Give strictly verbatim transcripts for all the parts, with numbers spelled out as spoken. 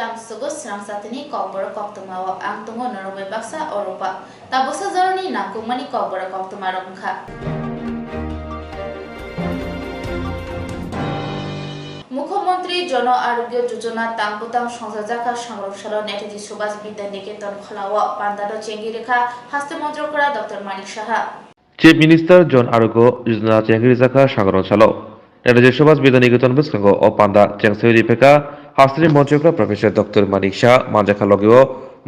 Tamsugo srang satini kokborok koktwma o ang tongo norok bai baksa oropa. Tabuksa jorani nangkukmani kokborok koktwma rok wngkha. Mukhyamantri Jono Arogya Yojana tang bwtang songchajakha sangrok salo Netaji Subhas Vidya Niketan kholao pandado chengwi rwkha Haste Montri Okra Doctor Manik Saha. Chief Minister Jon Arogya Yojana chengri jakha sangrong salo. Netaji Subhas Vidya Niketan bwskango o panda chengsawi riphaikha hasteni Montri Okra Professor Doctor Manik Saha, manjakha logio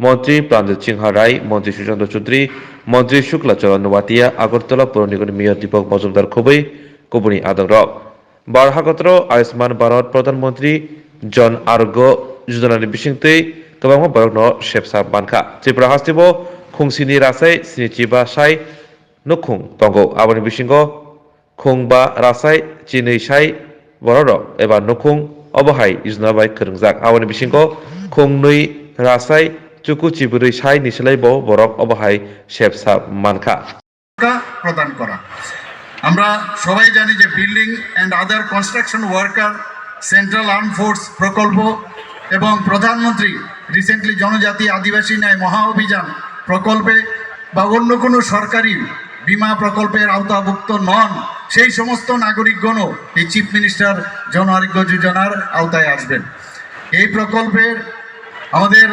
Montri Pranjit Singha Rai, Montri Sushanta Chaudhary, Montri Shukla Charan Noatia, Agartala Pur Nigamni Mayor Deepak Majumdar khobwi kubuni adongrok. Bar hakotoro Ayushman Bharat Pradhan Montri Jon Arogya Yojana ni bisingtwi kwbangma borokno sepsa mankha. Tripura hasteo khungsini rasai sinichiba sai nukhung tongo. Aboni bisingo khung ba rasai chinwi sai bororok eba nukhung obo hai yojana bai kwrwngjak. Aboni bisingo khung nwi rasai chuku chibrwi sai ni slai bo borok obo hai sepsa mankha. প্রদান করা। আমরা সবাই জানি যে building and other construction worker central arm force প্রকল্প এবং প্রধানমন্ত্রী রিসেন্টলি জনজাতি আদিবাসী ন্যায় মহা অভিযান প্রকল্পে বা অন্য কোনো সরকারি বীমা প্রকল্পের আওতাভুক্ত নন, সেই সমস্ত নাগরিকগণও এই চিফ মিনিস্টার জন আরোগ্য যোজনার আওতায় আসবেন। এই প্রকল্পের আমাদের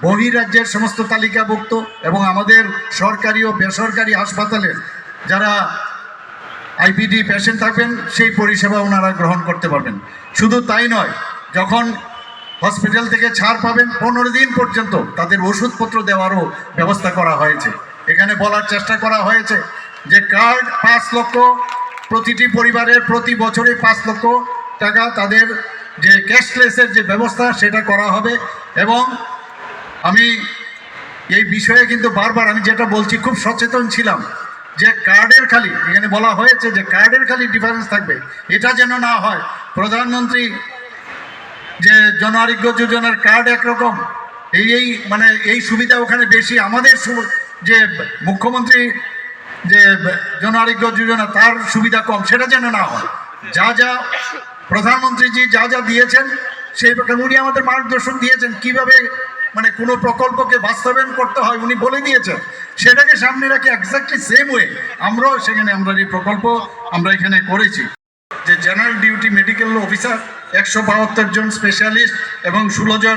বহিরাজ্যের সমস্ত তালিকাভুক্ত এবং আমাদের সরকারি ও বেসরকারি হাসপাতালের যারা আইপিডি পেশেন্ট থাকবেন, সেই পরিষেবা ওনারা গ্রহণ করতে পারবেন। শুধু তাই নয়, যখন হসপিটাল থেকে ছাড় পাবেন, পনেরো দিন পর্যন্ত তাদের ওষুধপত্র দেওয়ারও ব্যবস্থা করা হয়েছে। এখানে বলার চেষ্টা করা হয়েছে যে কার্ড পাঁচ লক্ষ, প্রতিটি পরিবারের প্রতি বছরে পাঁচ লক্ষ টাকা তাদের যে ক্যাশলেসের যে ব্যবস্থা, সেটা করা হবে। এবং আমি এই বিষয়ে কিন্তু বারবার আমি যেটা বলছি, খুব সচেতন ছিলাম যে কার্ডের খালি, এখানে বলা হয়েছে যে কার্ডের খালি ডিফারেন্স থাকবে, এটা যেন না হয়। প্রধানমন্ত্রী যে জন আরোগ্য যোজনার কার্ড একরকম, এই এই মানে এই সুবিধা ওখানে বেশি, আমাদের সু- যে মুখ্যমন্ত্রী যে জন আরোগ্য যোজনা তার সুবিধা কম, সেটা যেন না হয়। যা যা প্রধানমন্ত্রীজি যা যা দিয়েছেন সেই প্রকার উনি আমাদের মার্গদর্শন দিয়েছেন, কিভাবে মানে কোনো প্রকল্পকে বাস্তবায়ন করতে হয় উনি বলে দিয়েছেন। সেটাকে সামনে রাখে এক্স্যাক্টলি সেম ওয়ে আমরাও সেখানে আমরা এই প্রকল্প আমরা এখানে করেছি। যে জেনারেল ডিউটি মেডিকেল অফিসার, একশো বাহাত্তর জন স্পেশালিস্ট এবং ষোলো জন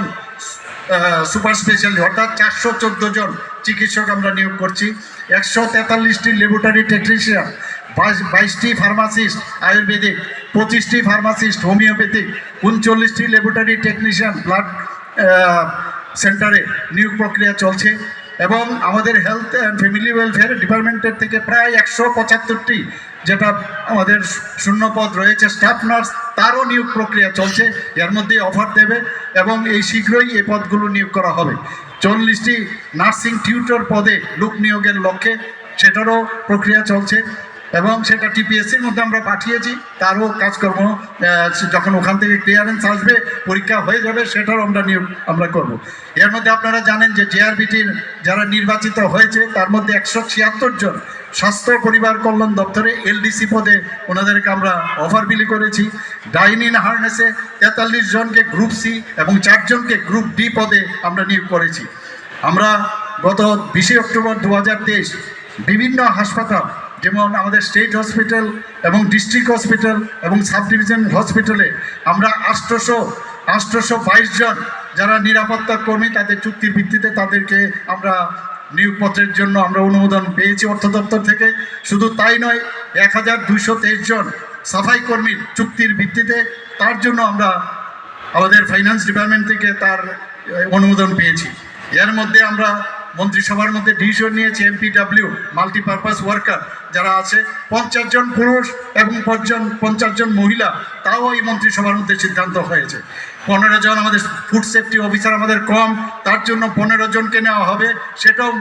সুপার স্পেশালিস্ট, অর্থাৎ চারশো চোদ্দ জন চিকিৎসক আমরা নিয়োগ করছি। একশো তেতাল্লিশটি ল্যাবরেটরি টেকনিশিয়ান, বাইশটি ফার্মাসিস্ট আয়ুর্বেদিক, পঁচিশটি ফার্মাসিস্ট হোমিওপ্যাথিক, উনচল্লিশটি ল্যাবরেটরি টেকনিশিয়ান ব্লাড সেন্টারে নিয়োগ প্রক্রিয়া চলছে। এবং আমাদের হেলথ অ্যান্ড ফ্যামিলি ওয়েলফেয়ার ডিপার্টমেন্টের থেকে প্রায় একশো পঁচাত্তরটি যেটা আমাদের শূন্য পদ রয়েছে, স্টাফ নার্স, তারও নিয়োগ প্রক্রিয়া চলছে। এর মধ্যেই অফার দেবে এবং এই শীঘ্রই এই পদগুলো নিয়োগ করা হবে। চল্লিশটি নার্সিং টিউটর পদে লোক নিয়োগের লক্ষ্যে সেটারও প্রক্রিয়া চলছে এবং সেটা টিপিএসসির মধ্যে আমরা পাঠিয়েছি। তারও কাজকর্ম যখন ওখান থেকে ক্লিয়ারেন্স আসবে, পরীক্ষা হয়ে যাবে, সেটারও আমরা নিয়োগ আমরা করব। এর মধ্যে আপনারা জানেন যে জেআরবিটির যারা নির্বাচিত হয়েছে, তার মধ্যে একশো ছিয়াত্তর জন স্বাস্থ্য পরিবার কল্যাণ দপ্তরে এলডিসি পদে ওনাদেরকে আমরা অফার বিলি করেছি। ডাইন ইন হার্নেসে তেতাল্লিশ জনকে গ্রুপ সি এবং চারজনকে গ্রুপ ডি পদে আমরা নিয়োগ করেছি। আমরা গত বিশে অক্টোবর দু হাজার তেইশ বিভিন্ন হাসপাতাল, যেমন আমাদের স্টেট হসপিটাল এবং ডিস্ট্রিক্ট হসপিটাল এবং সাব ডিভিশন হসপিটালে আমরা আটশোশো আটশোশো বাইশ জন যারা নিরাপত্তা কর্মী, তাদের চুক্তির ভিত্তিতে তাদেরকে আমরা নিয়োগপত্রের জন্য আমরা অনুমোদন পেয়েছি অর্থ দপ্তর থেকে। শুধু তাই নয়, এক হাজার দুইশো তেইশ জন সাফাই কর্মীর চুক্তির ভিত্তিতে তার জন্য আমরা আমাদের ফাইন্যান্স ডিপার্টমেন্ট থেকে তার অনুমোদন পেয়েছি। এর মধ্যে আমরা মন্ত্রিসভার মধ্যে ডিসিশন নিয়েছি, এমপিডাব্লিউ মাল্টিপারপাস ওয়ার্কার যারা আছে, পঞ্চাশ জন পুরুষ এবং পঞ্চাশ জন মহিলা, তাও এই মন্ত্রিসভার মধ্যে সিদ্ধান্ত হয়েছে। পনেরো জন আমাদের ফুড সেফটি অফিসার আমাদের কম, তার জন্য পনেরো জনকে নেওয়া হবে, সেটাও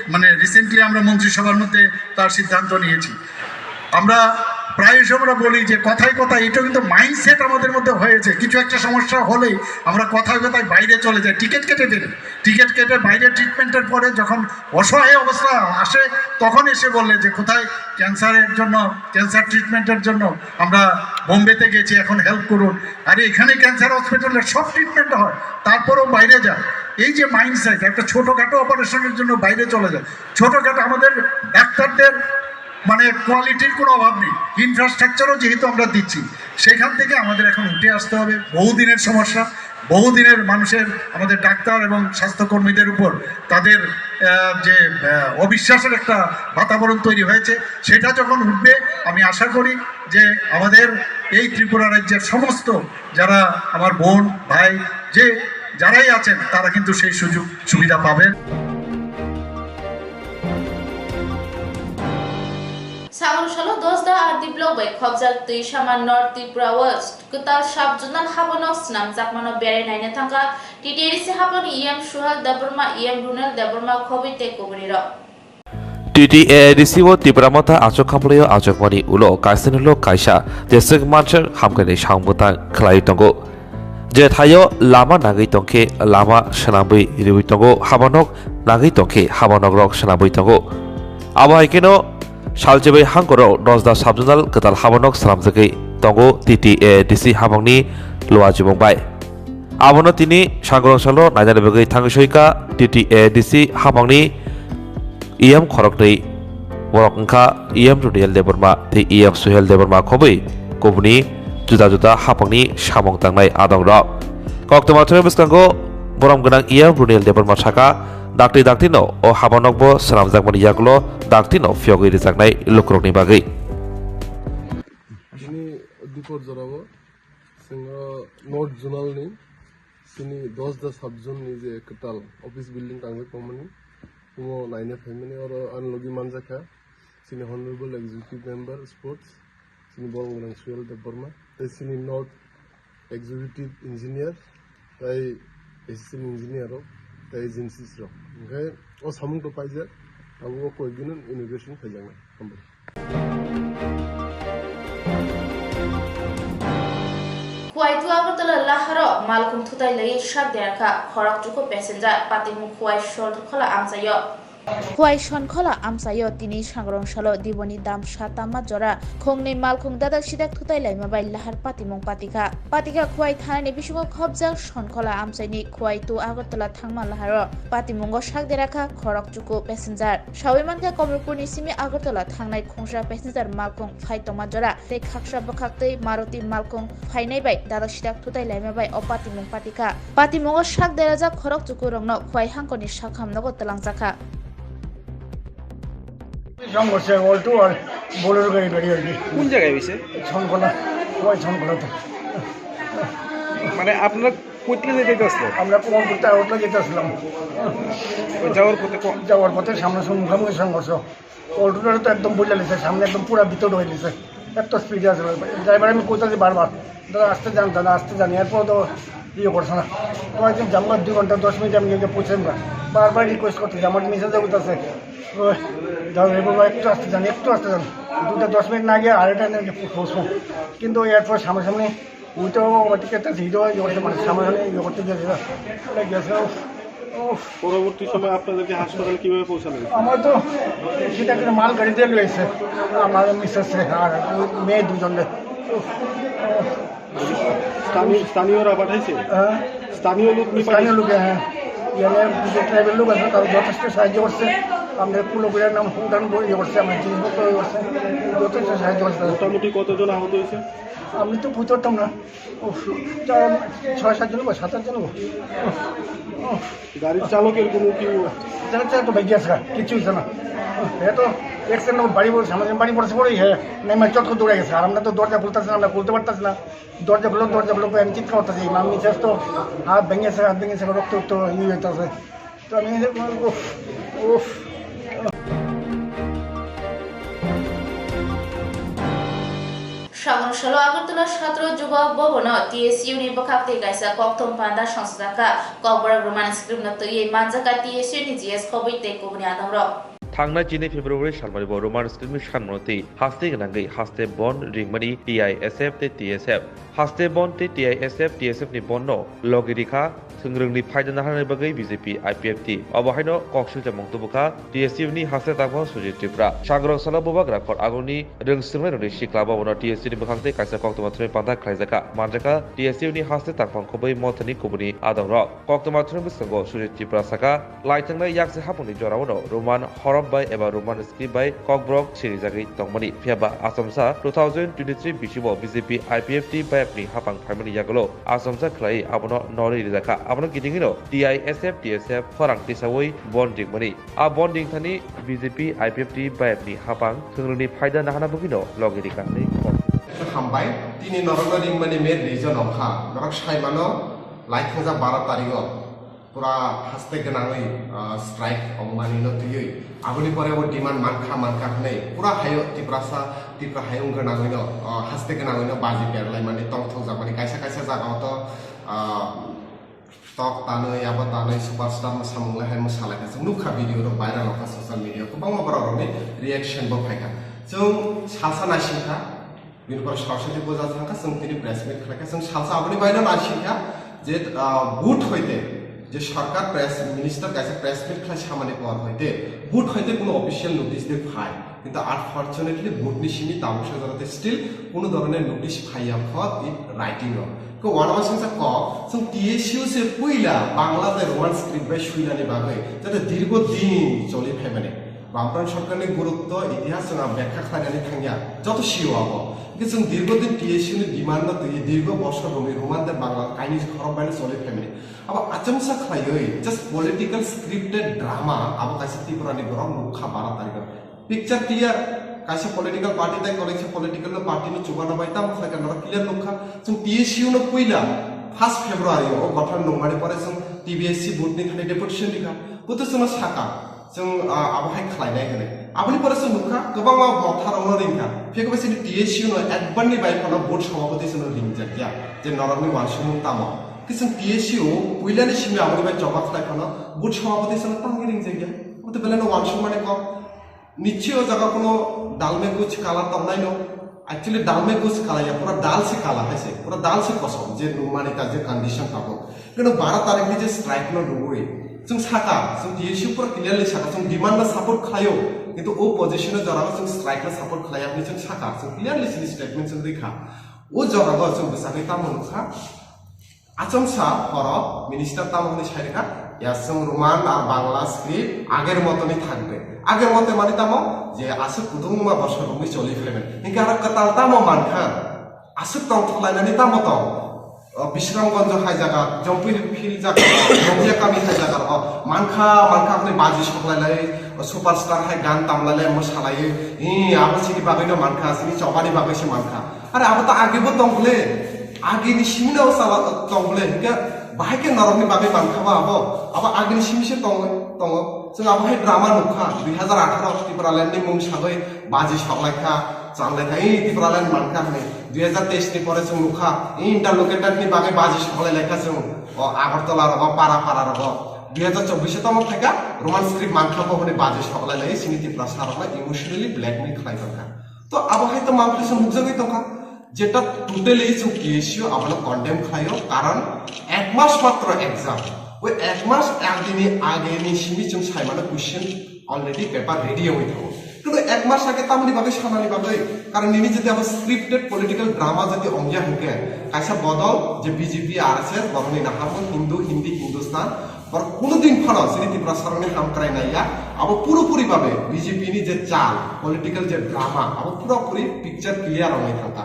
মানে রিসেন্টলি আমরা মন্ত্রিসভার মধ্যে তার সিদ্ধান্ত নিয়েছি। আমরা প্রায়শ আমরা বলি যে কথায় কথায়, এটা কিন্তু মাইন্ডসেট আমাদের মধ্যে হয়েছে। কিছু একটা সমস্যা হলেই আমরা কথায় কথায় বাইরে চলে যাই, টিকিট কেটে ফেলি। টিকিট কেটে বাইরে ট্রিটমেন্টের পরে যখন অসহায় অবস্থা আসে, তখন এসে বলে যে কোথায় ক্যান্সারের জন্য, ক্যান্সার ট্রিটমেন্টের জন্য আমরা বোম্বেতে গেছি, এখন হেল্প করুন। আরে, এখানে ক্যান্সার হসপিটালে সব ট্রিটমেন্ট হয়, তারপরেও বাইরে যায়। এই যে মাইন্ডসেট, একটা ছোটোখাটো অপারেশনের জন্য বাইরে চলে যায়। ছোটোখাটো আমাদের ডাক্তারদের মানে কোয়ালিটির কোনো অভাব নেই, ইনফ্রাস্ট্রাকচারও যেহেতু আমরা দিচ্ছি, সেখান থেকে আমাদের এখন উঠে আসতে হবে। বহুদিনের সমস্যা, বহুদিনের মানুষের, আমাদের ডাক্তার এবং স্বাস্থ্যকর্মীদের উপর তাদের আহ, যে আহ, অবিশ্বাসের একটা বাতাবরণ তৈরি হয়েছে, সেটা যখন উঠবে, আমি আশা করি যে আমাদের এই ত্রিপুরা রাজ্যের সমস্ত যারা আমার বোন ভাই, যে যারাই আছেন, তারা কিন্তু সেই সুযোগ সুবিধা পাবেন। Sagor salo Dosda R D block bai khobjak twi sama North Tripura o kwtal sub zonal habanok swnamjakmano berai naina thangkha T T A D C hapangni E M Suhel Debbarma, E M Runel Debbarma khobwi tei kubunirok. T T A D C o Tipra Motha achuk khaplaio achukmani ulo kaisani ulo kaisa jeswk manser hamkhaini samung bwtang khlaiwi tongo. Je thaio lama nangwi tongkhe lama swnamwi riwi tongo, habanok nangwi tongkhe habanokrok swnamwi tongo. Abo hai kheno salchibai hangkoro Dosda Subzonal kwtal habanok swnamjagwi tongo T T A D C habangni luachimung bai. Abono tini sangrong salo nainani bagwi thangwi soika T T A D C habangni E M khoroknwi, borok wngkha E M Runiel Debbarma tei E M Suhel Debbarma khobwi kubuni juda juda hapangni samung tangnai adongrok. Koktwma thwngwi bwskango borom gwnang E M Runiel Debbarma saka, dakti daktino o habanokbo swnamjakmani yagulo daktino phiyogwi rwjaknai lukurokni bagwi. Bini dipor jorao chwng North Zonal ni chini Dosda Sub Zone ni je kwtal office building tangjak tongmani, omo naina phaimani oro ani logi manjakha chini Honorable Executive Member Sports, chini borok gwnang Suhel Debbarma, tei chini North Executive Engineer, tei Assistant Engineer rok, tei agencies rok. Hwnkhe o samung to paijak, abo o koi din inauguration khaijaknai. Hambai. Khuaitu Agartala laharo malkhung thutai lai sak derakha khorok chuku passenger, patimung Khuai Sonkhola amchaio. Khuai Sonkhola amchaio tini sangrong salo diboni dam satamma jora khongnwi malkhung dadak sidak thutai laima bai lahar patimung patikha. Patikha Khuai thanani bisingo khobjak Sonkhola amchaini Khuaitu Agartala thangma laharo patimungo sak derakha khorok chuku passenger. Sawi mankha Komorpurni simi Agartala thangnai khungsa passenger malkhung phai tongma jora tei khaksa bwkhaktwi Maruti malkhung phainai bai dadak sidak thutai laima bai o patimung patikha. Patimungo sak derajak khorok chukurokno Khuai hangkoni sakham nogo twlangjakha. সংঘর্ষে অল্টো আর বোলেরো গাড়ি বেরিয়ে আর কি। কোন জায়গায় হয়েছে? ছনকলা, ওই ছনকলাতে। মানে আপনারা কোথায় যেতে আসলেন? আমরা কোমরপুর টাওয়ারটা যেতে আসলাম। ওই যাওয়ার পথে ক- যাওয়ার পথে সামনাসামনি মুখোমুখি সংঘর্ষ। অল্টোটা তো একদম বুঝে নিছে, সামনে একদম পুরা ভিতরে হয়ে নিছে। এত স্পিডে আছে ড্রাইভার, আমি কইতাছি বারবার, "দাদা, আস্তে যান, দাদা, আস্তে যান।" এরপর তো ইয়ে করছে না। তো একদিন জামগা দুই ঘন্টা দশ মিনিট আমি গিয়ে পৌঁছলাম না। বারবার রিকোয়েস্ট করতেছি, আমার মেসেজে উঠতেছে, "ও, দাদা, এবার একটু আস্তে যান, একটু আস্তে যান।" দুটা দশ মিনিট না গিয়ে আড়াইটা নিয়ে পৌঁছবো। কিন্তু এরপর সামনাসামনি উল্টো ওভারটেক করতেছে, হিরো ইয়ে করতে পারে, সামনাসামনি ইয়ে করতে গেছে না। ওটা গেছে, উফ, উফ। পরবর্তী সময় আপনাদেরকে হাসপাতালে কিভাবে পৌঁছানো হয়েছে? আমরা তো সেটা একটা মাল গাড়ি দিয়ে রয়েছে, আমার মিসেস আর ওই মেয়ে দুজনে। উফ, উফ। স্থানীয়, স্থানীয়রা পাঠাইছে? হ্যাঁ। স্থানীয় লোক নিয়ে স্থানীয় পাঠাইছে? লোকে, হ্যাঁ। এখানে যে ট্রাইবেল লোক আছে, তারা যথেষ্ট সাহায্য করছে। আমাদের কুলো করে নাম উঠান ইয়ে করছে, আমার জিনিসপত্র ইয়ে করছে, যথেষ্ট সাহায্য করছে। মোটামুটি কতজন আহত হয়েছে? আমি তো বুঝতে পারতাম না। উফ, যারা ছয় সাত জন বা সাত আট জন। উফ, উফ। গাড়ির চালকের কোনো কি? চালক, চালক তো ভাগি আছে, কিচ্ছু হচ্ছে না। এ তো অ্যাক্সিডেন্ট বাড়ি পড়ে, সামনে বাড়ি পড়েছে পড়েই, হ্যাঁ, নেমে চট করে দৌড়ে গেছে। আর আমরা তো দরজা খুলতেছি না, আমরা খুলতে পারতেছি না। দরজা খুলো, দরজা খুলো, আমি চিৎকার করতেছি। আমি শেষ তো হাত ভেঙেছে, হাত ভেঙেছে, রক্ত, রক্ত ইয়ে হইতেছে। তো আমি, উফ, উফ। Sagor salo Agartala Satro Juba Bhavan o T S U ni bwkhak tei kaisa kokthum panda songchajakha. Kokborok Roman script no twiwi manjakha T S U ni G S khobwi tei kubuni adongrok. Thangnai chini February salmani bo Roman script ni sanmano tei haste gwnangwi haste bond ringmani T I S F tei T S F. Haste bond tei T I S F, T S F ni bond no logi rikha, thwngrwngni phaida naharnani bagwi B J P I P F T. Obo haino kok silchamung tubukha T S U ni haste tangphang Sujit Tripura. Sangrok salo bubagra khor agongni rwngswngnai rokni sikla bobono T S U ni bwkhak tei kaisa koktwma thumwi panta khlaijakha. Manjakha T S U ni haste tangphang khobwi mothani kubuni adongrok. Koktwma thumwi bwskango Sujit Tripura saka, Laithangnai yakse hapungni jorao no Roman horop bai eba Roman script bai kokborok sirijagwi tongmani. Phiya ba Achomsa two thousand twenty-three bisingo B J P I P F T bayapni hapang phaimani yagulo achomsa khlaiwi abono norwi rijakha. Abono kitingino T I S F, T S F khorang tisawi bond ringmani. A bond ringthani B J P I P F T bayapni hapang thwngrwngni phaida nahana bagwino logi rikha hinwi kok. Hambai, tini norokno ringmani main reason wngkha, norok saimano, laithangsa baro tarigo. Pura haste gwnangwi, ah, strike wngmani no twiwi. Aboni pore bo demand mankha, mankha hwnwi pura hayo Tiprasa, Tipra hayung gwnangwi no, ah, haste gwnangwi no baji berlaimani, tongthokjakmani, kaisa kaisa jagao to, ah, tok tanwi, abo tanwi, superstar mwsamung lai hai mwsa lai kha. Chwng nukha video rok viral wngkha social media, kwbangma borok rokni reaction bo phaikha. Chwng salsa naisingkha, bini pore soroswti puja thangkha, chwng tini press meet khlaikha, chwng salsa aboni baino naisingkha je, ah, vote hoite je sarkar press minister kaisa press meet khlai samani por hoite vote hoite kuno official notice de phai, kintu unfortunately vote ni simi tabuk sajorate still kuno dhoroner notice phaiya kho in writing o. Ko wana singsa kok, chwng T S U se puila Bangla tei Roman script bai suinani bagwi jate dirgo din choli phaimani. Bamfront sorkarni gurutto itihas chwng ang bekha khlainani thangya, joto sio abo. Hingke chwng dirgo din T S U ni demand no twiwi dirgo bosor romwi Roman tei Bangla kainwi khorok baino choli phaimani. Abo achomsa khlaiwi just political scripted drama abo kaisa Tripura ni borok nukha bara tarikh o. Picture clear, kaisa political party tei kaisa political party no chubana bai tamo khlaikha norok clear nukha. Chwng T S U no puila first February o gothan nungmani pore chwng T B S C board ni thani deputation rikha. Buto chwngno saka. Chwng, ah, abo hai khlainai hwnwi. Aboni pore chwng nukha, kwbangma motha rokno ringkha. Phiya khe sini T S U no ekbar ni bai phano board sabhapati chwngno ringjakya, je norokni uansukmung tamo. Khe chwng T S U puilani simi aboni bai choba khlai phano board sabhapati chwngno tamni ringjakya. Abo to belai no uansukmani kok. Nichi o jaga kuno dalme kuch kala tongnai no. Actually, dalme kuch kala ya, pura dal se kala hai se, pura dal se kosom, je nungmani ta je condition tabuk. Kino bara tarikh ni je strike no nugwi, chwng saka, chwng T S U pura clearly saka, chwng demand no support khlaio, kintu o position o jora o chwng strike no support khlaiya hinwi chwng saka, chwng clearly chini statement chwng rikha. O jora o chwng bwsakhe tamo nukha, achomsa horo minister tamo hinwi sai rikha, ya chwng Roman ar Bangla script ager motoni thakbe, ager mote mani tamo je aswk kutungma bosor romwi choli phaiben, hinkhe aro kwtal tamo mankha. Aswk tongthok lainani tamo tong? O, Bisramganj hai jaga, Jampui Field jaga, Nongya Kami hai jaga, o, mankha, mankha hwnwi baji soklai lai, o, superstar hai gan tamlai lai, mwsalai, hi, abo chini bagwi no mankha, chini chobani bagwi se mankha. Are abo to age bo tong ble, age ni simi no sala tong ble, hinkhe bahai khe norok ni bagwi mankha ba abo, abo age ni simi se tong, tongo. Chwng abo hai drama nukha, dui hajar atharo Tipraland ni mung sagwi baji soklai kha, chalnai kha, i Tipraland mankha hwnwi. Dui hajar teis ni pore chwng nukha, i interlocutor ni bagwi baji soklai lai kha chwng. O Agartala rogo, Para Para rogo. Dui hajar chobbish o tamo phaikha, Roman script mankha bo hwnwi baji soklai lai, chini Tiprasa rokno emotionally blackmail khlai tongkha. To abo hai to mankha se nukjagwi tongkha. Jeta totally chwng T S U abono condemn khlaio, karon ek mas matro exam. Oi ek mas agini, agini simi chwng saimano question already paper ready wngwi thango. Kintu ek mas age tamoni bagwi sanani bagwi, karon nini jodi abo scripted political drama jodi ongya hinkhe, kaisa bodol je B J P, R S S, borokni naharmung Hindu, Hindi, Hindustan, borok kuno din phano chini Tiprasa rokni hamkrai naiya, abo purapuri babe B J P ni je chal, political je drama, abo purapuri picture clear wngwi thangkha.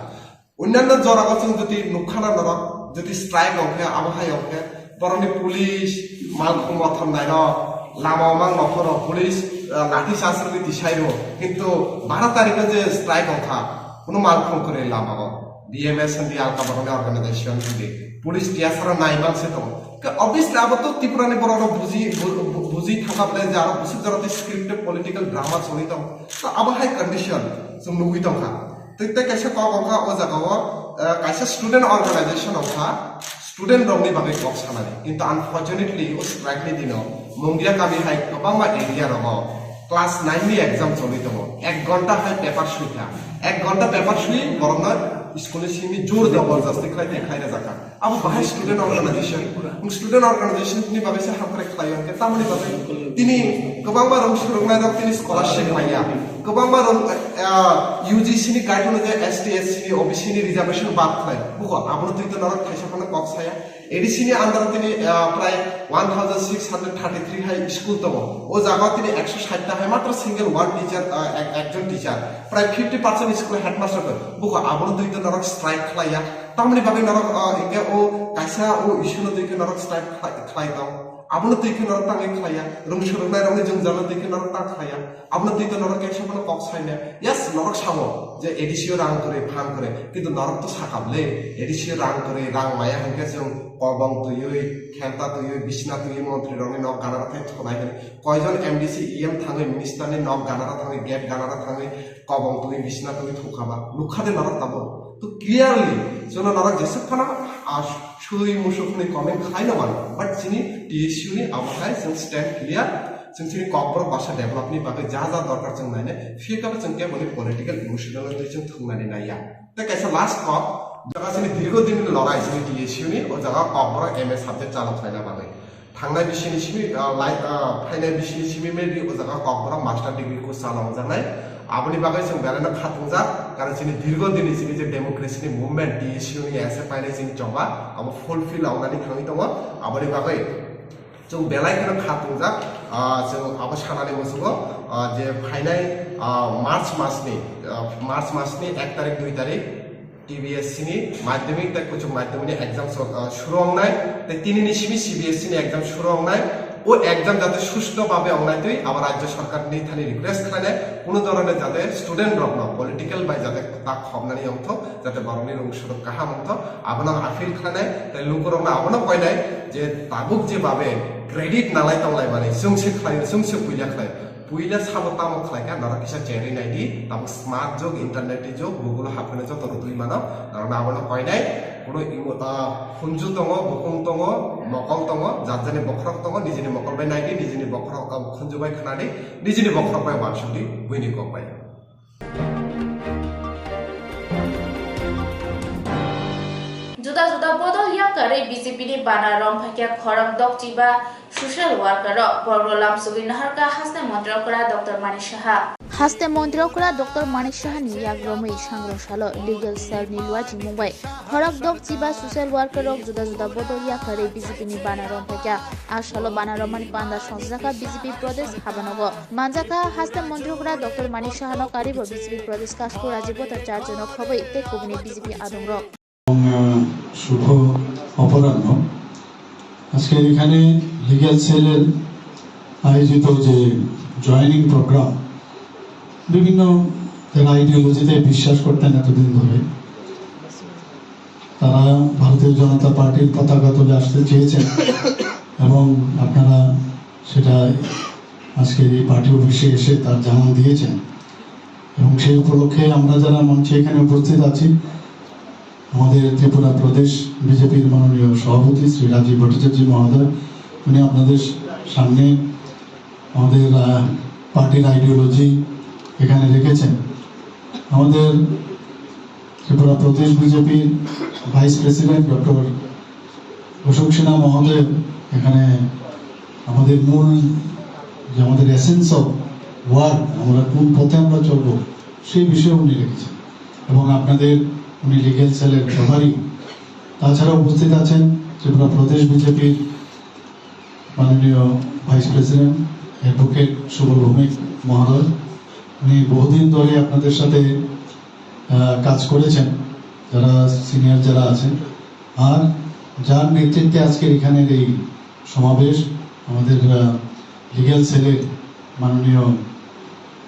Onnanno jorao chwng jodi nukha na norok, jodi strike ongkhe, abo hai ongkhe, borokni police, malkhung mothor nairok, lama o mang nokhoro police, ah, lathi charge rwgwi tisai rwo. Kintu baro tarikh o je strike ongkha, kuno malkhung kwrwi lama o. B M S hwndi alka borokni organization hwndi. Police T S R o nai mang se tongo. Ke obviously abo to Tripura ni borok rok buji, bu-, bu-, buji thangkha bole je aro bwswk jora tei scripted political drama choli tongo. To abo hai condition chwng nugwi tongkha. Tei, tei kaisa kok wngkha o jaga o, eh, kaisa student organization wngkha, student rokni bagwi kok sanani. Kintu unfortunately o strike ni dino Mungia kami hai kwbangma area rogo Class nine ni exam choli tongo, ek ghonta hai paper sui kha, ek ghonta paper sui borokno school ni simi jor jabardasti khlai tei khlai rwjak kha. Abo bahai student organization, student organization ni bagwi se hamkrai khlai o hwnkhe tamoni bagwi tini kwbangma rong swrwngnai rok tini scholarship manya, kwbangma rong, ah, U G C ni guideline je S T, S C ni, O B C ni reservation bad khlai buko abono twi to norok thaisa phano kok saya. A D C ni under tini, ah, prai one thousand six hundred thirty three hai school tongo. O jaga tini ekso sait ta hai matro single one teacher, ah, ek-, ekjon teacher. Prai fifty percent school headmaster ko. Buko abono twi to norok strike khlai ya. Tamoni bagwi norok, ah, hingke o kaisa o issue no twi ke norok strike khlai, khlai tong. Abono twi ke norok tangwi khlai ya. Rung swrwngnai rokni jwngjal no twi ke norok tang khlai ya. Abono twi ke norok kaisa phano kok sai maya. Yes, norok sao je A D C o rang kwrwi, phan kwrwi. Kintu norok to sakam le. A D C o rang kwrwi, rang maya hingke chwng kobong twiwi, khenta twiwi, bisna twiwi montri rokni nok gana rok thai thonai hwnwi. Koijon M D C, E M thangwi, minister ni nok gana rok thangwi, gate gana rok thangwi, kobong twi bisna twi thukha ba nukha de norok tabuk. To clearly jono norok jesuk phano, ah, sui musuk hwnwi comment khlai no mano, but chini T S U ni abo hai chwng stand clear, chwng chini Kokborok basa develop ni bagwi ja ja dorkar chwng nainai, phiya khe bo chwng kebo ni political emotional twi chwng thwngnani naiya. Tei kaisa last kok, jaga chini dirgo din ni lorai chini T S U ni, o jaga Kokborok M A subject chalo khlaina bagwi. Thangnai bisini simi, ah, lai, ah, phainai bisini simi maybe o jaga Kokborok master degree course chalokjaknai. Aboni bagwi chwng belai no khatungjak, karon chini dirgo dini chini je democracy ni movement, T S U ni S F I ni chini choba, abo fulfill wngnani thangwi tongo. Aboni bagwi chwng belai kheno khatungjak, ah, chwng abo sanani muchungo, ah, je phainai, ah, March masni, ah, March masni ek tarik, dui tarik, T B S C ni madhyamik tei kuchuk madhyamik ni exam so, ah, shuru wngnai, tei tini ni simi C B S C ni exam shuru wngnai. O exam jate susto babe wngnai twi abo rajya sarkar ni thani request khlainai, kuno dhoroner jate student rokno political bai jate ta khobnani wngthok, jate borokni rung suruk kaham wngthok, abono ang appeal khlainai, tei lukurokno abono koinai je tabuk je babe credit nalai tonglaimani chwng se khlaio, chwng se puila khlaio. Puila sabo tamo khlai kha, norok kisa cherwi nai di, tabuk smart jug, internet ni jug, Google o hap hwnwi joto rwtwi mano, norokno abono koinai, kuno imo, ah, khunju tongo, bukung tongo, mokol tongo, jat jani bokhorok tongo, nijini mokol bai nai di, nijini bokhorok, ah, khunju bai khna di, nijini bokhorok bai uansuk di, buini kok bai. Juda juda bodol yakarwi B J P ni bana romphakya khorok dokchiba social worker rok, borok lamsugwi naharkha haste montri okra Doctor Manik Saha. Haste montri okra Doctor Manik Saha ni yak romwi sangrong salo legal cell ni luachi mungbai khorok dokchiba social worker rok juda juda bodol yakarwi B J P ni bana romphakya. A salo bana romani panda songjakha B J P Pradesh habanogo. Manjakha haste montri okra Doctor Manik Sahano karibo B J P Pradesh Kasku Rajiv Bhattacharya no khobwi tei kubuni B J P adongrok. এবং, আহ, শুভ অপরাহ্ন। আজকের এখানে লিগ্যাল সেলের আয়োজিত যে joining programme, বিভিন্ন যারা আইডিওলজিতে বিশ্বাস করতেন এতদিন ধরে, তারা ভারতীয় জনতা পার্টির পতাকা তলে আসতে চেয়েছেন এবং আপনারা সেটা আজকের এই পার্টি অফিসে এসে তার জানান দিয়েছেন। এবং সেই উপলক্ষে আমরা যারা মঞ্চে এখানে উপস্থিত আছি, আমাদের ত্রিপুরা প্রদেশ বিজেপির মাননীয় সভাপতি শ্রী রাজীব ভট্টাচার্য মহোদয়, উনি আপনাদের সামনে আমাদের, আহ, পার্টির আইডিওলজি এখানে রেখেছেন। আমাদের ত্রিপুরা প্রদেশ বিজেপির ভাইস প্রেসিডেন্ট ডক্টর অশোক সিনহা মহোদয় এখানে আমাদের মূল, যে আমাদের এসেন্স অফ ওয়ার্ক, আমরা কোন পথে আমরা চলবো, সেই বিষয়ে উনি রেখেছেন। এবং আপনাদের উনি লিগ্যাল সেলের প্রভারী। তাছাড়া উপস্থিত আছেন ত্রিপুরা প্রদেশ বিজেপির মাননীয় ভাইস প্রেসিডেন্ট অ্যাডভোকেট সুবল ভৌমিক মহোদয়। উনি বহুদিন ধরে আপনাদের সাথে, আহ, কাজ করেছেন, যারা সিনিয়র যারা আছেন, আর যার নেতৃত্বে আজকের এখানের এই সমাবেশ, আমাদের, আহ, লিগ্যাল সেলের মাননীয়,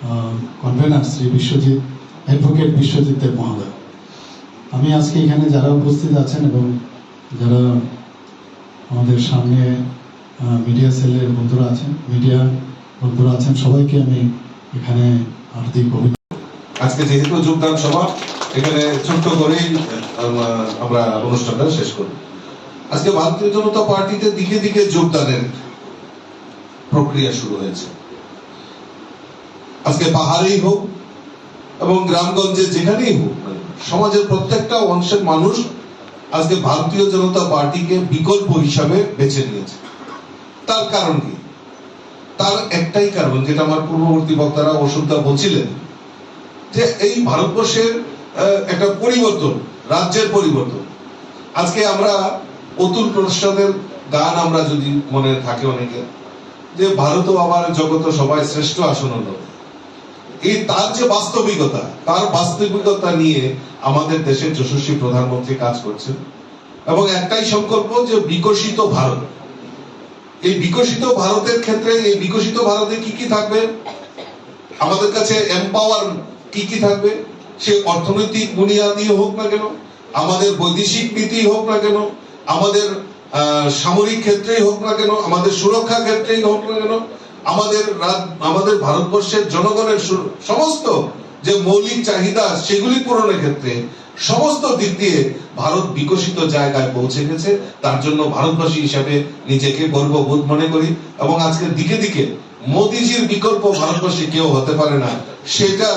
আহ, কনভেনার শ্রী বিশ্বজিৎ, অ্যাডভোকেট বিশ্বজিৎ দেব মহোদয়। আমি আজকে এখানে যারা উপস্থিত আছেন এবং যারা আমাদের সামনে, আহ, মিডিয়া সেলের বন্ধুরা আছেন, মিডিয়া বন্ধুরা আছেন, সবাইকে আমি এখানে হার্দিক অভিনন্দন। আজকে যেহেতু যোগদান সভা, এখানে ছোট্ট করেই, আহ, আমরা অনুষ্ঠানটা শেষ করব। আজকে ভারতীয় জনতা পার্টিতে দিকে দিকে যোগদানের প্রক্রিয়া শুরু হয়েছে। আজকে পাহাড়েই হোক এবং গ্রামগঞ্জে যেখানেই হোক, সমাজের প্রত্যেকটা অংশের মানুষ আজকে ভারতীয় জনতা পার্টিকে বিকল্প হিসাবে বেছে নিয়েছে। তার কারণ কি? তার একটাই কারণ, যেটা আমার পূর্ববর্তী বক্তারা অশোকদা বলছিলেন, যে এই ভারতবর্ষের আহ, একটা পরিবর্তন, রাজ্যের পরিবর্তন। আজকে আমরা অতুল প্রসাদের গান আমরা যদি মনে থাকে অনেকে, যে ভারত ও আমার জগত সবাই শ্রেষ্ঠ আসন হলো। এই তার যে বাস্তবিকতা, তার বাস্তবিকতা নিয়ে আমাদের দেশের যশস্বী প্রধানমন্ত্রী কাজ করছেন এবং একটাই সংকল্প, যে বিকশিত ভারত। এই বিকশিত ভারতের ক্ষেত্রে, এই বিকশিত ভারতে কি কি থাকবে, আমাদের কাছে এম্পাওয়ার কি কি থাকবে, সে অর্থনৈতিক বুনিয়াদি হোক না কেন, আমাদের বৈদেশিক নীতি হোক না কেন, আমাদের আহ, সামরিক ক্ষেত্রেই হোক না কেন, আমাদের সুরক্ষা ক্ষেত্রেই হোক না কেন, আমাদের রাজ-, আমাদের ভারতবর্ষের জনগণের সু-, সমস্ত যে মৌলিক চাহিদা, সেগুলি পূরণের ক্ষেত্রে সমস্ত দিক দিয়ে ভারত বিকশিত জায়গায় পৌঁছে গেছে। তার জন্য ভারতবাসী হিসাবে নিজেকে গর্ববোধ মনে করি এবং আজকের দিকে দিকে মোদিজির বিকল্প ভারতবর্ষে কেউ হতে পারে না, সেটা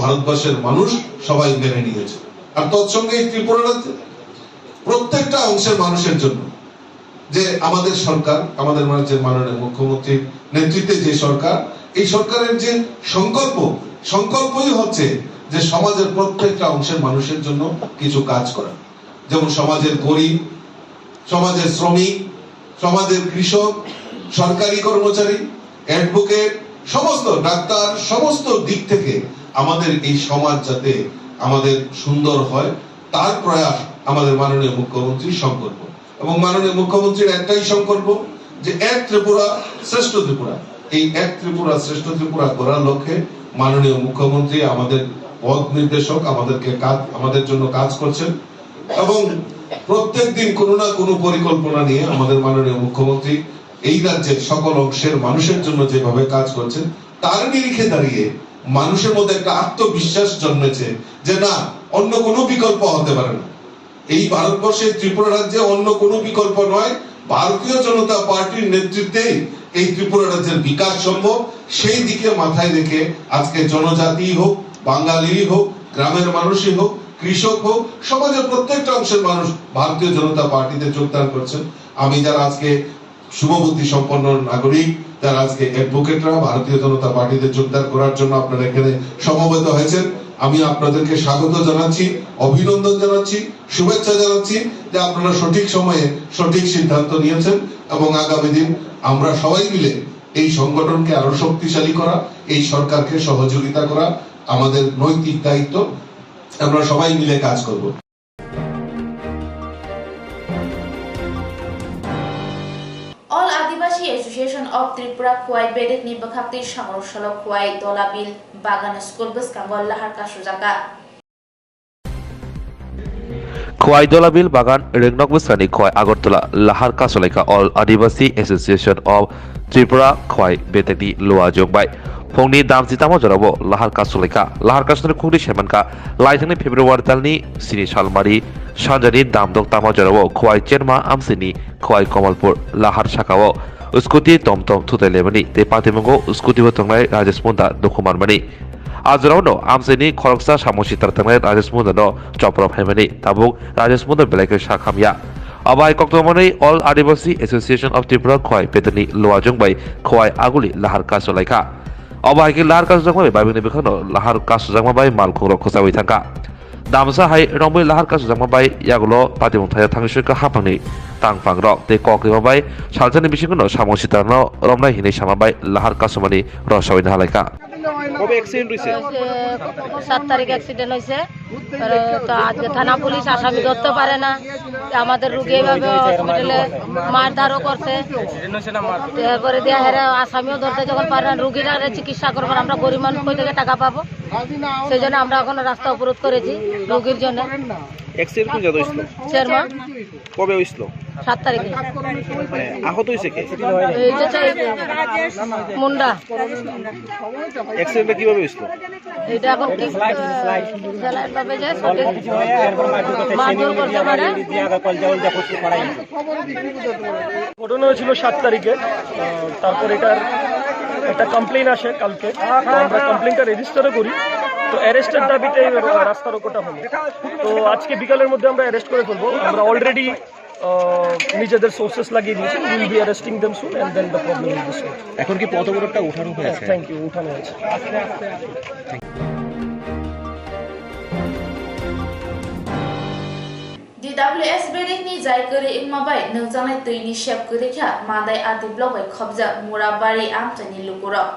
ভারতবর্ষের মানুষ সবাই মেনে নিয়েছে। আর তৎসঙ্গে এই ত্রিপুরা রাজ্যে প্রত্যেকটা অংশের মানুষের জন্য যে আমাদের সরকার, আমাদের রাজ্যের মাননীয় মুখ্যমন্ত্রীর নেতৃত্বে যে সরকার, এই সরকারের যে সংকল্প, সংকল্পই হচ্ছে যে সমাজের প্রত্যেকটা অংশের মানুষের জন্য কিছু কাজ করা, যেমন সমাজের গরিব, সমাজের শ্রমিক, সমাজের কৃষক, সরকারি কর্মচারী, অ্যাডভোকেট, সমস্ত ডাক্তার, সমস্ত দিক থেকে আমাদের এই সমাজ যাতে আমাদের সুন্দর হয়, তার প্রয়াস আমাদের মাননীয় মুখ্যমন্ত্রীর সংকল্প। এবং মাননীয় মুখ্যমন্ত্রীর একটাই সংকল্প, যে এক ত্রিপুরা, শ্রেষ্ঠ ত্রিপুরা। এই এক ত্রিপুরা, শ্রেষ্ঠ ত্রিপুরা করার লক্ষ্যে মাননীয় মুখ্যমন্ত্রী আমাদের পথ নির্দেশক, আমাদেরকে কাজ, আমাদের জন্য কাজ করছেন। এবং প্রত্যেক দিন কোনো না কোনো পরিকল্পনা নিয়ে আমাদের মাননীয় মুখ্যমন্ত্রী এই রাজ্যের সকল অংশের মানুষের জন্য যেভাবে কাজ করছেন, তার নিরিখে দাঁড়িয়ে মানুষের মধ্যে একটা আত্মবিশ্বাস জন্মেছে যে না, অন্য কোনো বিকল্প হতে পারে না। এই ভারতবর্ষে ত্রিপুরা রাজ্যে অন্য কোনো বিকল্প নয়, ভারতীয় জনতা পার্টির নেতৃত্বেই এই ত্রিপুরা রাজ্যের বিকাশ সম্ভব। সেই দিকে মাথায় রেখে আজকে জনজাতিই হোক, বাঙালিই হোক, গ্রামের মানুষই হোক, কৃষক হোক, সমাজের প্রত্যেকটা অংশের মানুষ ভারতীয় জনতা পার্টিতে যোগদান করছেন। আমি যারা আজকে শুভবুদ্ধি সম্পন্ন নাগরিক, যারা আজকে অ্যাডভোকেটরা ভারতীয় জনতা পার্টিতে যোগদান করার জন্য আপনারা এখানে সমবেত হয়েছেন, আমি আপনাদেরকে স্বাগত জানাচ্ছি, অভিনন্দন জানাচ্ছি, শুভেচ্ছা জানাচ্ছি যে আপনারা সঠিক সময়ে সঠিক সিদ্ধান্ত নিয়েছেন এবং আগামী দিন আমরা সবাই মিলে এই সংগঠনকে আরো শক্তিশালী করা, এই সরকারকে সহযোগিতা করা আমাদের নৈতিক দায়িত্ব। আমরা সবাই মিলে কাজ করব। All Adivasi Association of Tripura Khowai bedekni bwkhaktwi Sagar Solo Khowai Dolabil Bagan School bwskango lahar kasujak kha. Khowai Dolabil Bagan Ringnok bwskangni Khowai Agartala lahar kasulaikha All Adivasi Association of Tripura Khowai bedekni luajwk bai. Phungni damchi tamo jorao lahar kasulaikha. Lahar kasunani khungtwi saimankha, laithangni February talni sini salmari sanjani damdok tamo jorao Khowai Cherma amsini Khowai Kamalpur lahar sakao scooty tom tom thutai laimani tei patimungo scooty o tongnai Rajesh Munda dukhu manmani. A jorao no amsini khoroksa samung sitra tangnai Rajesh Munda no chopra phaimani, tabuk Rajesh Munda belai khe sak hamya. Abo hai koktwmani All Adivasi Association of Tripura Khowai bedekni luajwk bai Khowai aguli lahar kasulaikha. Abo hai khe lahar kasujakma bai babingni bwkhano lahar kasujakma bai malkhungrok khwchaui thangkha. Damsa hai romwi lahar kasujakma bai yagulo patimung thaya thangwi soikha haphangni tangpangrok tei kokrima bai salsani bisingono samung sitarno romnai hinwi sama bai lahar kasumani rosawino halaikha. কবে অ্যাক্সিডেন্ট হয়েছে? সাত তারিখ অ্যাক্সিডেন্ট হয়েছে। আর তো আজকে থানা পুলিশ আসামি ধরতে পারে না। আমাদের রুগী এভাবে হসপিটালে মারধরও করছে। এরপরে দিয়ে হেরা আসামিও ধরতে যখন পারে না, রুগীরা চিকিৎসা করবার, আমরা গরিব মানুষ কই থেকে টাকা পাবো? সেই জন্য আমরা এখন রাস্তা অবরোধ করেছি রুগীর জন্য। অ্যাক্সিডেন্ট কোন জায়গায় হয়েছিল? চেয়ারম্যান। কবে হয়েছিল? সাত তারিখে। মানে, আহত হয়েছে কে? এই যে তো মুন্ডা। অ্যাক্সিডেন্টটা কিভাবে হয়েছিল? এটা এখন কি, আহ, স্যালাইন পাবে যে সঠিক মারধর করতে পারে। ঘটনা হয়েছিল সাত তারিখে। আহ, তারপর এটার একটা কমপ্লেন আসে কালকে, তো আমরা কমপ্লেনটা রেজিস্টারও করি। তো অ্যারেস্টের দাবিতে এই রাস্তা রোকোটা হলো। তো আজকে বিকালের মধ্যে আমরা অ্যারেস্ট করে ফেলবো। আমরা অলরেডি নিজেদের সোর্সেস লাগিয়ে দিয়েছি। We'll be arresting them soon and then the problem will be solved. এখন কি পথ অবরোধটা উঠানো হয়েছে? থ্যাংক ইউ, উঠানো হয়েছে। D W S bedekni jai kwrwi wngma bai nungjaknai twini sep kwrwi kha Mandai R D block bai khopjak Murabari amchaini lukurok.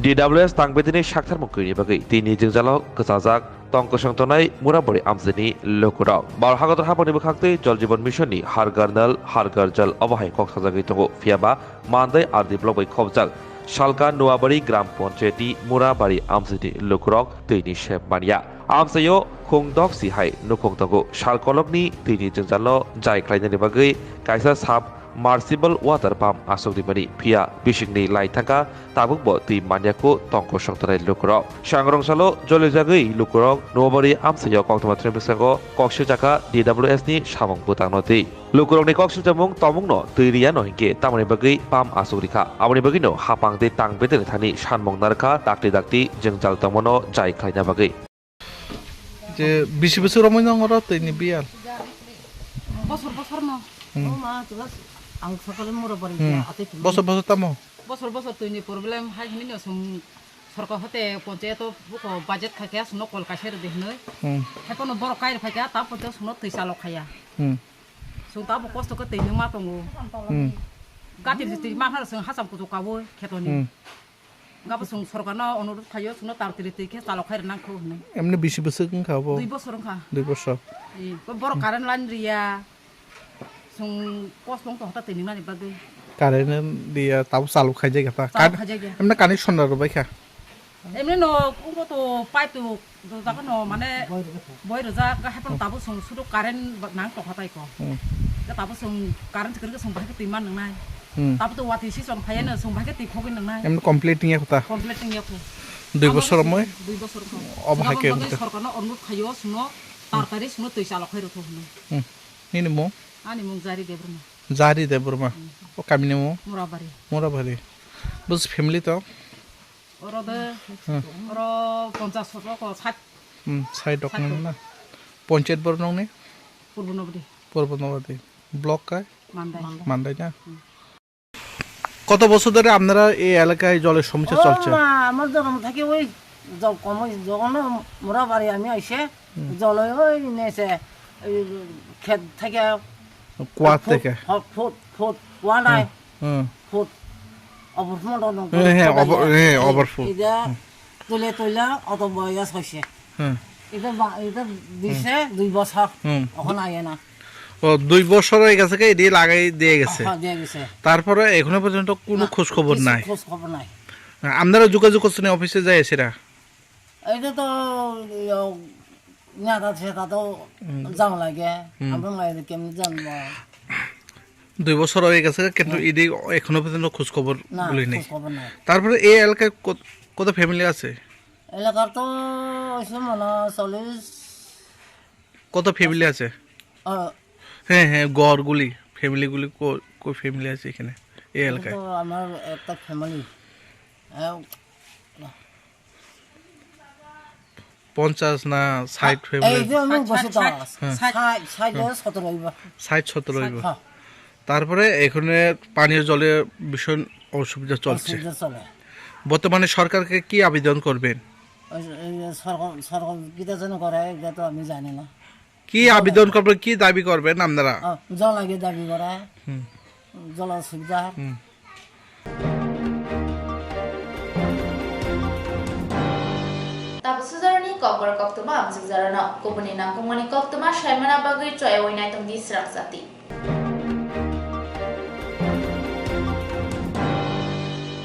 D W S tangbedini saktharmung kwrwini bagwi twini jwngjalo kwchajak tongkosong tongnai Murabari amchaini lukurok. Bal hagodor haphangni bwkhaktwi Jal Jeevan Mission ni Har Ghar Nal, Har Ghar Jal obo hai kok sajagwi tongo, phiyaba Mandai R D block bai khopjak Salka Nuabari Gram Panchayati Murabari amchaini lukurok twini sep manya. Amchaio khungdok si hai nukhung tongo. Sal kolokni twini jwngjalo jai khlainani bagwi kaisa submersible water pump aswk rimani, phiya bisingni lai thangkha, tabukbo twi manyakho tongkosong tongnai lukurok. Sangrong salo jolijagwi lukurok Nuabari amchaio koktwma thwrwngmung bwskango kok swijak kha D W S ni samung bwtangno twi. Lukurokni kok swijamung tongmungno twi riyano hinkhe tamoni bagwi pump aswk rikha. Aboni bagwino haphang tei tangbedeni thani sanmung narwkha, dakti dakti jwngjal tongmano jai khlaina bagwi. Je bisi bwswk romwi nang oro twini biyal? Bosor bosor no. Hmm. O ma, tugas ang sakale mura bari Hmm. ya, ate tumi. Bosor bosor tamo? Bosor bosor twini problem hai hwnwi no song sorkar hote ponchayato buko budget khaikha songno kol kaisa rwdi hwnwi. Hmm. Haiphano borok kair phaikha, ta ponchayato songno twi chalo khaya. Hmm. Song tabo kosto khe twi nungma tongo. Hmm. Gati twi ma phano song hacham kuchuk kabui khetoni. Hmm. Gabo song sorkarno onurut khaio, songno tar tiri twi khe chalo khai rwnang kho hwnwi. Emni bisi bwswk wngkha bo? Dui bosor wngkha. Dui bosor. Ee, bo borok current line riya. Song kos long to hota tini mani bagwi. Current riya, tabo chalo khaijak ya ta. Chalo Kar-, khaijak ya. Emni connection rw bai kha. Emni no, ungo to pipe to Jaga no mane boi rwjak, ga haphang tabo song sudu current ba-, nang tokha tai ko. Hmm. Ga tabo song current kwrwi song bahai twi man nang nai. Hmm. Tabo to wati si song phaya no song bahai twi khogwi nang nai. Em complete ya kota. Complete ya ko. Dui bosor moi? Dui bosor ko. Obo hai ke. Sorkar no ormut khayo songno tarkari songno twi chalo khai rwtho hwnwi. Hmm. Nini mung? Ani mung Jari Debbarma. Jari Debbarma. Hmm. O kami ni mung? Murabari. Murabari. Bus family to? Oro de, Hmm. oro ponchas rok, sat. Hmm, side rok Side nang rok. na. Ponchayat borok nong ni? Purbo Nobdi. Purbo Nobdi. Block kai? Mandai. Mandai na? Hmm. কত বছর ধরে আপনারা এই এলাকায় জলের সমস্যা ও চলছে? মা, আমার জন্ম থেকে ওই জল কম হয়েছে। যখন মোরা বাড়ি আমি আইসে, হুম। জল ওই নেছে, ওই ক্ষেত থেকে কুয়া ফুট, থেকে? হ-, ফুট, ফুট, কুয়া নাই। হুম, হুম। ফুট, অবর ফুট, অবর হ্যাঁ, হ্যাঁ, ফুট অবর, হ্যাঁ, এই, অবর ফুট। এটা হুম। তুলে তুলে অত বয়স হয়েছে। হুম। এটা বা-, এটা দিছে হুম। দুই বছর, হুম। এখন আয় না। ও, দুই বছর হয়ে গেছে কি, এটি লাগাই দিয়ে গেছে। হ্যাঁ, দিয়ে গেছে। তারপরে এখনো পর্যন্ত কোনো না, খোঁজ খবর কিছু নাই। খোঁজ খবর নাই। আপনারা যোগাযোগ করছেন অফিসে যায় এসেরা? এটা তো, ইয়ো, নেতা সেটা তো হুম। যাওয়া লাগে। হুম। আমরা লাগে কেমনি জানবো? দুই বছর হয়ে গেছে, কিন্তু হ্যাঁ। এটি এখনো পর্যন্ত খোঁজ খবর না, বলি নেই। খোঁজ খবর নাই। তারপরে এই এলাকায় কত, কত ফ্যামিলি আছে? এলাকার তো হয়েছে মনে হয় চল্লিশ। কত ফ্যামিলি আছে? আহ, হ্যাঁ, হ্যাঁ, গড়গুলি, ফ্যামিলিগুলি কো-, কো ফ্যামিলি আছে এখানে, এই এটা এলাকায়? তো আমার একটা ফ্যামিলি। আহ, পঞ্চাশ না ষাট এই ফ্যামিলি? যে আমি বসে তো ষাট, আছে। ষাট। ষাট, ষাট, ষাট। সতেরো হইব। ষাট, সতেরো হইব। হ্যাঁ। তারপরে এখানে পানীয় জলের ভীষণ অসুবিধা চলছে। অসুবিধা চলে। বর্তমানে সরকারকে কি আবেদন করবেন? ওই, ওই যে সরকার, সরকার কিতা যেন করে, এটা তো আমি জানি না। কি আবেদন করবেন, কি দাবি করবেন আপনারা? আহ, জল আগে দাবি করা, হুম। জল অসুবিধা। হুম। Tabuk sujarni kokborok koktwma amjwkjarano kubuni nangkukmani koktwma saimana bagwi choyawi naitongdi swrang jati.